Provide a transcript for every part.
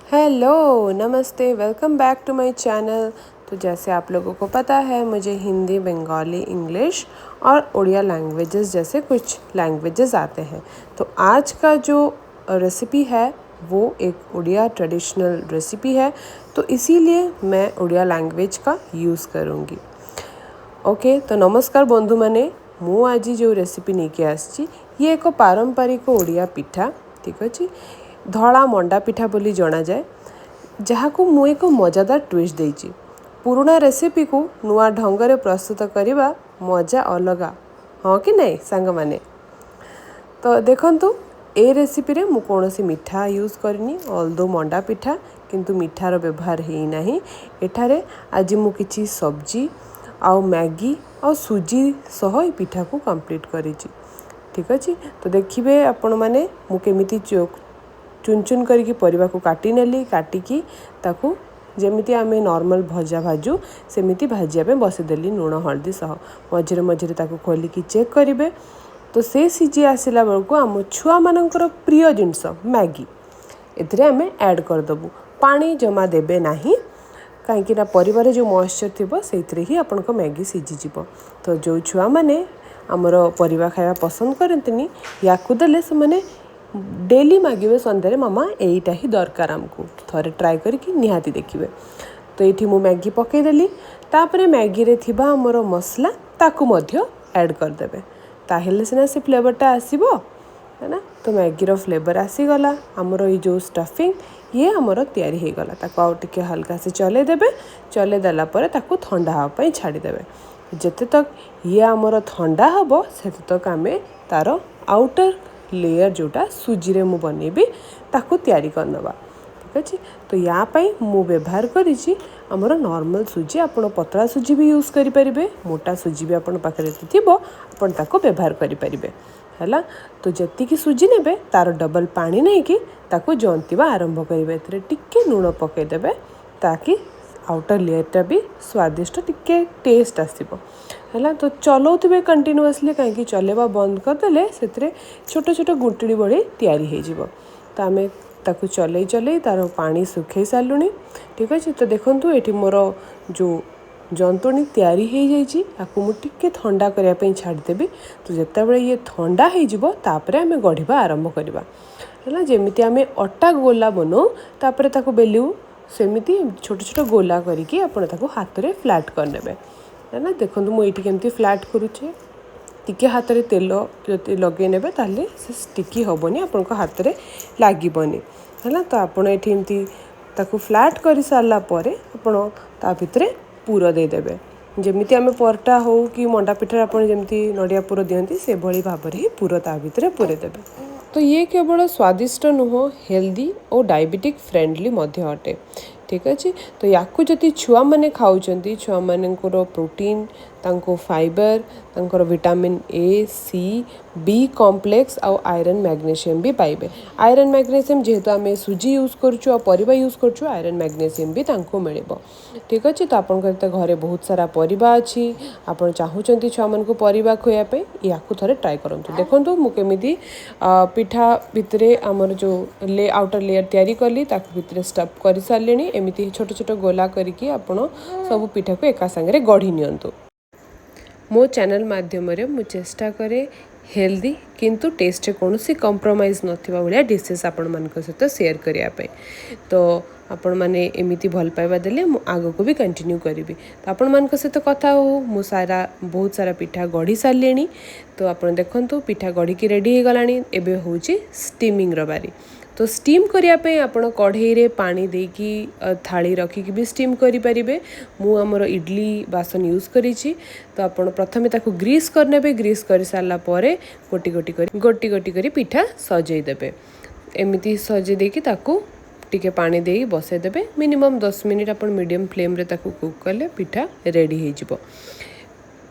Hello नमस्ते, welcome back to my channel। तो जैसे आप लोगों को पता है, मुझे हिंदी, बंगाली, इंग्लिश और उड़िया लैंग्वेजेस जैसे कुछ लैंग्वेजेस आते हैं। तो आज का जो रेसिपी है वो एक उड़िया ट्रेडिशनल रेसिपी है, तो इसीलिए मैं उड़िया लैंग्वेज का यूज़ करूँगी। ओके, तो नमस्कार बंधु माने, ମୁଁ ଆଜି ଯେଉଁ ରେସିପି ନେଇକି ଆସିଛି ଇଏ ଏକ ପାରମ୍ପରିକ ଓଡ଼ିଆ ପିଠା, ଠିକ୍ ଅଛି, ଧଳା ମଣ୍ଡା ପିଠା ବୋଲି ଜଣାଯାଏ, ଯାହାକୁ ମୁଁ ଏକ ମଜାଦାର ଟ୍ୱିଷ୍ଟ ଦେଇଛି। ପୁରୁଣା ରେସିପିକୁ ନୂଆ ଢଙ୍ଗରେ ପ୍ରସ୍ତୁତ କରିବା ମଜା ଅଲଗା, ହଁ କି ନାହିଁ ସାଙ୍ଗମାନେ? ତ ଦେଖନ୍ତୁ, ଏ ରେସିପିରେ ମୁଁ କୌଣସି ମିଠା ୟୁଜ୍ କରିନି। ଅଲଦୋ ମଣ୍ଡା ପିଠା, କିନ୍ତୁ ମିଠାର ବ୍ୟବହାର ହେଇନାହିଁ ଏଠାରେ। ଆଜି ମୁଁ କିଛି ସବଜି ଆଉ ମ୍ୟାଗି ଆଉ ସୁଜି ସହ ଏ ପିଠାକୁ କମ୍ପ୍ଲିଟ୍ କରିଛି, ଠିକ୍ ଅଛି। ତ ଦେଖିବେ ଆପଣମାନେ, ମୁଁ କେମିତି ଚୁନ ଚୁନ କରିକି ପରିବାକୁ କାଟି ନେଲି। କାଟିକି ତାକୁ ଯେମିତି ଆମେ ନର୍ମାଲ୍ ଭଜା ଭାଜୁ, ସେମିତି ଭାଜିବା ପାଇଁ ବସେଇଦେଲି ଲୁଣ ହଳଦୀ ସହ। ମଝିରେ ମଝିରେ ତାକୁ ଖୋଲିକି ଚେକ୍ କରିବେ। ତ ସେ ସିଝି ଆସିଲା ବେଳକୁ ଆମ ଛୁଆମାନଙ୍କର ପ୍ରିୟ ଜିନିଷ ମ୍ୟାଗି ଏଥିରେ ଆମେ ଆଡ଼୍ କରିଦେବୁ। ପାଣି ଜମା ଦେବେ ନାହିଁ, କାହିଁକିନା ପରିବାରେ ଯେଉଁ ମଏଶ୍ଚର୍ ଥିବ, ସେଇଥିରେ ହିଁ ଆପଣଙ୍କ ମ୍ୟାଗି ସିଝିଯିବ। ତ ଯେଉଁ ଛୁଆମାନେ ଆମର ପରିବା ଖାଇବା ପସନ୍ଦ କରନ୍ତିନି, ୟାକୁ ଦେଲେ ସେମାନେ ଡେଲି ମାଗିବେ ସନ୍ଧ୍ୟାରେ, ମାମା, ଏଇଟା ହିଁ ଦରକାର ଆମକୁ। ଥରେ ଟ୍ରାଏ କରିକି ନିହାତି ଦେଖିବେ। ତ ଏଇଠି ମୁଁ ମ୍ୟାଗି ପକାଇଦେଲି। ତାପରେ ମ୍ୟାଗିରେ ଥିବା ଆମର ମସଲା, ତାକୁ ମଧ୍ୟ ଆଡ଼୍ କରିଦେବେ। ତାହେଲେ ସିନା ସେ ଫ୍ଲେଭରଟା ଆସିବ, ହେଲା। ତ ମ୍ୟାଗିର ଫ୍ଲେଭର ଆସିଗଲା, ଆମର ଏଇ ଯେଉଁ ଷ୍ଟଫିଂ ଇଏ ଆମର ତିଆରି ହେଇଗଲା। ତାକୁ ଆଉ ଟିକେ ହାଲକା ସେ ଚଲେଇ ଦେବେ। ଚଲେଇ ଦେଲା ପରେ ତାକୁ ଥଣ୍ଡା ହେବା ପାଇଁ ଛାଡ଼ିଦେବେ। ଯେତେ ତକ ଇଏ ଆମର ଥଣ୍ଡା ହେବ, ସେତେ ତକ ଆମେ ତା'ର ଆଉଟର ଲେୟର୍, ଯେଉଁଟା ସୁଜିରେ ମୁଁ ବନେଇବି, ତାକୁ ତିଆରି କରିନେବା, ଠିକ୍ ଅଛି। ତ ୟା ପାଇଁ ମୁଁ ବ୍ୟବହାର କରିଛି ଆମର ନର୍ମାଲ୍ ସୁଜି। ଆପଣ ପତଳା ସୁଜି ବି ୟୁଜ୍ କରିପାରିବେ, ମୋଟା ସୁଜି ବି ଆପଣଙ୍କ ପାଖରେ ଯଦି ଥିବ, ଆପଣ ତାକୁ ବ୍ୟବହାର କରିପାରିବେ, ହେଲା। ତ ଯେତିକି ସୁଜି ନେବେ, ତା'ର ଡବଲ୍ ପାଣି ନେଇକି ତାକୁ ଜନ୍ତିବା ଆରମ୍ଭ କରିବେ। ଏଥିରେ ଟିକେ ଲୁଣ ପକାଇଦେବେ, ତାକି ଆଉଟର ଲେୟର୍ଟା ବି ସ୍ୱାଦିଷ୍ଟ ଟିକେ ଟେଷ୍ଟ ଆସିବ, ହେଲା। ତ ଚଲାଉଥିବେ କଣ୍ଟିନ୍ୟୁଅସଲି, କାହିଁକି ଚଲେଇବା ବନ୍ଦ କରିଦେଲେ ସେଥିରେ ଛୋଟ ଛୋଟ ଗୁଣ୍ଟୁଡ଼ି ଭଳି ତିଆରି ହେଇଯିବ। ତ ଆମେ ତାକୁ ଚଲେଇ ଚଲେଇ ତା'ର ପାଣି ଶୁଖେଇ ସାରିଲୁଣି, ଠିକ୍ ଅଛି। ତ ଦେଖନ୍ତୁ, ଏଠି ମୋର ଯେଉଁ ଜନ୍ତୁଣୀ ତିଆରି ହେଇଯାଇଛି, ତାକୁ ମୁଁ ଟିକେ ଥଣ୍ଡା କରିବା ପାଇଁ ଛାଡ଼ିଦେବି। ତ ଯେତେବେଳେ ଇଏ ଥଣ୍ଡା ହେଇଯିବ, ତାପରେ ଆମେ ଗଢ଼ିବା ଆରମ୍ଭ କରିବା, ହେଲା। ଯେମିତି ଆମେ ଅଟା ଗୋଲା ବନାଉ, ତାପରେ ତାକୁ ବେଲୁ, ସେମିତି ଛୋଟ ଛୋଟ ଗୋଲା କରିକି ଆପଣ ତାକୁ ହାତରେ ଫ୍ଲାଟ୍ କରିନେବେ, ହେଲା। ଦେଖନ୍ତୁ, ମୁଁ ଏଇଠି କେମିତି ଫ୍ଲାଟ୍ କରୁଛି। ଟିକେ ହାତରେ ତେଲ ଯଦି ଲଗେଇ ନେବେ, ତାହେଲେ ସେ ଷ୍ଟିକି ହେବନି, ଆପଣଙ୍କ ହାତରେ ଲାଗିବନି, ହେଲା। ତ ଆପଣ ଏଠି ଏମିତି ତାକୁ ଫ୍ଲାଟ୍ କରିସାରିଲା ପରେ ଆପଣ ତା ଭିତରେ ପୁର ଦେଇଦେବେ। ଯେମିତି ଆମେ ପରଟା ହଉ କି ମଣ୍ଡା ପିଠାରେ ଆପଣ ଯେମିତି ନଡ଼ିଆ ପୁର ଦିଅନ୍ତି, ସେଭଳି ଭାବରେ ହିଁ ପୁର ତା ଭିତରେ ପୁରେଇ ଦେବେ। ତ ଇଏ କେବଳ ସ୍ୱାଦିଷ୍ଟ ନୁହଁ, ହେଲ୍ଦି ଓ ଡାଇବେଟିକ୍ ଫ୍ରେଣ୍ଡଲି ମଧ୍ୟ ଅଟେ, ଠିକ୍ ଅଛି। ତ ୟାକୁ ଯଦି ଛୁଆମାନେ ଖାଉଛନ୍ତି, ଛୁଆମାନଙ୍କର ପ୍ରୋଟିନ୍, ତାଙ୍କୁ ଫାଇବର, ତାଙ୍କର vitamin A, C, B complex ଆଉ ଆଇରନ୍, ମ୍ୟାଗ୍ନେସିୟମ୍ ବି ପାଇବେ। ଆଇରନ୍, ମ୍ୟାଗ୍ନେସିୟମ୍, ଯେହେତୁ ଆମେ ସୁଜି ୟୁଜ୍ କରୁଛୁ ଆଉ ପରିବା ୟୁଜ୍ କରୁଛୁ, ଆଇରନ୍, ମ୍ୟାଗ୍ନେସିୟମ୍ ବି ତାଙ୍କୁ ମିଳିବ, ଠିକ୍ ଅଛି। ତ ଆପଣଙ୍କର ତ ଘରେ ବହୁତ ସାରା ପରିବା ଅଛି, ଆପଣ ଚାହୁଁଛନ୍ତି ଛୁଆମାନଙ୍କୁ ପରିବା ଖୁଆଇବା ପାଇଁ, ୟାକୁ ଥରେ ଟ୍ରାଏ କରନ୍ତୁ। ଦେଖନ୍ତୁ, ମୁଁ କେମିତି ପିଠା ଭିତରେ ଆମର ଯେଉଁ ଆଉଟର ଲେୟର୍ ତିଆରି କଲି, ତାକୁ ଭିତରେ ଷ୍ଟଫ୍ କରିସାରିଲିଣି। ଏମିତି ଛୋଟ ଛୋଟ ଗୋଲା କରିକି ଆପଣ ସବୁ ପିଠାକୁ ଏକା ସାଙ୍ଗରେ ଗଢ଼ି ନିଅନ୍ତୁ। ମୋ ଚ୍ୟାନେଲ୍ ମାଧ୍ୟମରେ ମୁଁ ଚେଷ୍ଟା କରେ ହେଲ୍ଦି କିନ୍ତୁ ଟେଷ୍ଟରେ କୌଣସି କମ୍ପ୍ରମାଇଜ୍ ନଥିବା ଭଳିଆ ଡିସେସ୍ ଆପଣମାନଙ୍କ ସହିତ ସେୟାର କରିବା ପାଇଁ। ତ ଆପଣମାନେ ଏମିତି ଭଲ ପାଇବା ଦେଲେ ମୁଁ ଆଗକୁ ବି କଣ୍ଟିନ୍ୟୁ କରିବି। ତ ଆପଣମାନଙ୍କ ସହିତ କଥା ହଉ ମୁଁ ବହୁତ ସାରା ପିଠା ଗଢ଼ି ସାରିଲିଣି। ତ ଆପଣ ଦେଖନ୍ତୁ, ପିଠା ଗଢ଼ିକି ରେଡ଼ି ହେଇଗଲାଣି। ଏବେ ହେଉଛି ଷ୍ଟିମିଂର ବାରି। ତ ଷ୍ଟିମ୍ କରିବା ପାଇଁ ଆପଣ କଢ଼େଇରେ ପାଣି ଦେଇକି ଥାଳି ରଖିକି ବି ଷ୍ଟିମ୍ କରିପାରିବେ। ମୁଁ ଆମର ଇଡ଼ଲି ବାସନ ୟୁଜ୍ କରିଛି। ତ ଆପଣ ପ୍ରଥମେ ତାକୁ ଗ୍ରୀସ୍ କରିନେବେ। ଗ୍ରୀସ୍ କରିସାରିଲା ପରେ ଗୋଟି ଗୋଟି କରି ପିଠା ସଜେଇ ଦେବେ। ଏମିତି ସଜେଇ ଦେଇକି ତାକୁ ଟିକେ ପାଣି ଦେଇ ବସେଇ ଦେବେ। ମିନିମମ୍ 10 ମିନିଟ୍ ଆପଣ ମିଡ଼ିୟମ୍ ଫ୍ଲେମ୍ରେ ତାକୁ କୁକ୍ କଲେ ପିଠା ରେଡ଼ି ହେଇଯିବ।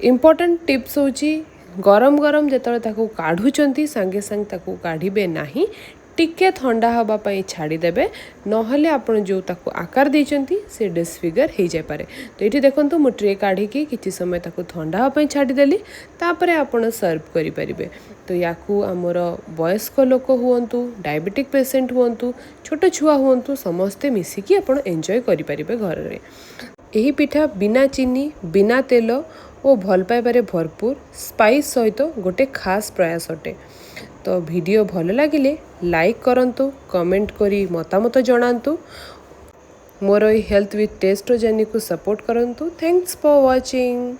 ଇମ୍ପୋର୍ଟାଣ୍ଟ ଟିପ୍ସ ହେଉଛି, ଗରମ ଗରମ ଯେତେବେଳେ ତାକୁ କାଢ଼ୁଛନ୍ତି, ସାଙ୍ଗେ ସାଙ୍ଗେ ତାକୁ କାଢ଼ିବେ ନାହିଁ। ଟିକେ ଥଣ୍ଡା ହେବା ପାଇଁ ଛାଡ଼ିଦେବେ, ନହେଲେ ଆପଣ ଯେଉଁ ତାକୁ ଆକାର ଦେଇଛନ୍ତି ସେ ଡିସଫିଗର ହେଇଯାଇପାରେ। ତ ଏଇଠି ଦେଖନ୍ତୁ, ମୁଁ ଟ୍ରେ କାଢ଼ିକି କିଛି ସମୟ ତାକୁ ଥଣ୍ଡା ହେବା ପାଇଁ ଛାଡ଼ିଦେଲି। ତାପରେ ଆପଣ ସର୍ଭ କରିପାରିବେ। ତ ୟାକୁ ଆମର ବୟସ୍କ ଲୋକ ହୁଅନ୍ତୁ, ଡାଇବେଟିକ୍ ପେସେଣ୍ଟ ହୁଅନ୍ତୁ, ଛୋଟ ଛୁଆ ହୁଅନ୍ତୁ, ସମସ୍ତେ ମିଶିକି ଆପଣ ଏନ୍ଜୟ କରିପାରିବେ ଘରରେ। ଏହି ପିଠା ବିନା ଚିନି, ବିନା ତେଲ ଓ ଭଲ ପାଇବାରେ ଭରପୁର ସ୍ପାଇସ୍ ସହିତ ଗୋଟେ ଖାସ୍ ପ୍ରୟାସ ଅଟେ। ତ ଭିଡ଼ିଓ ଭଲ ଲାଗିଲେ ଲାଇକ୍ କରନ୍ତୁ, କମେଣ୍ଟ କରି ମତାମତ ଜଣାନ୍ତୁ, ମୋର ଏଇ ହେଲ୍ଥ ୱିଥ୍ ଟେଷ୍ଟର ଜର୍ଣ୍ଣିକୁ ସପୋର୍ଟ କରନ୍ତୁ। Thanks for watching.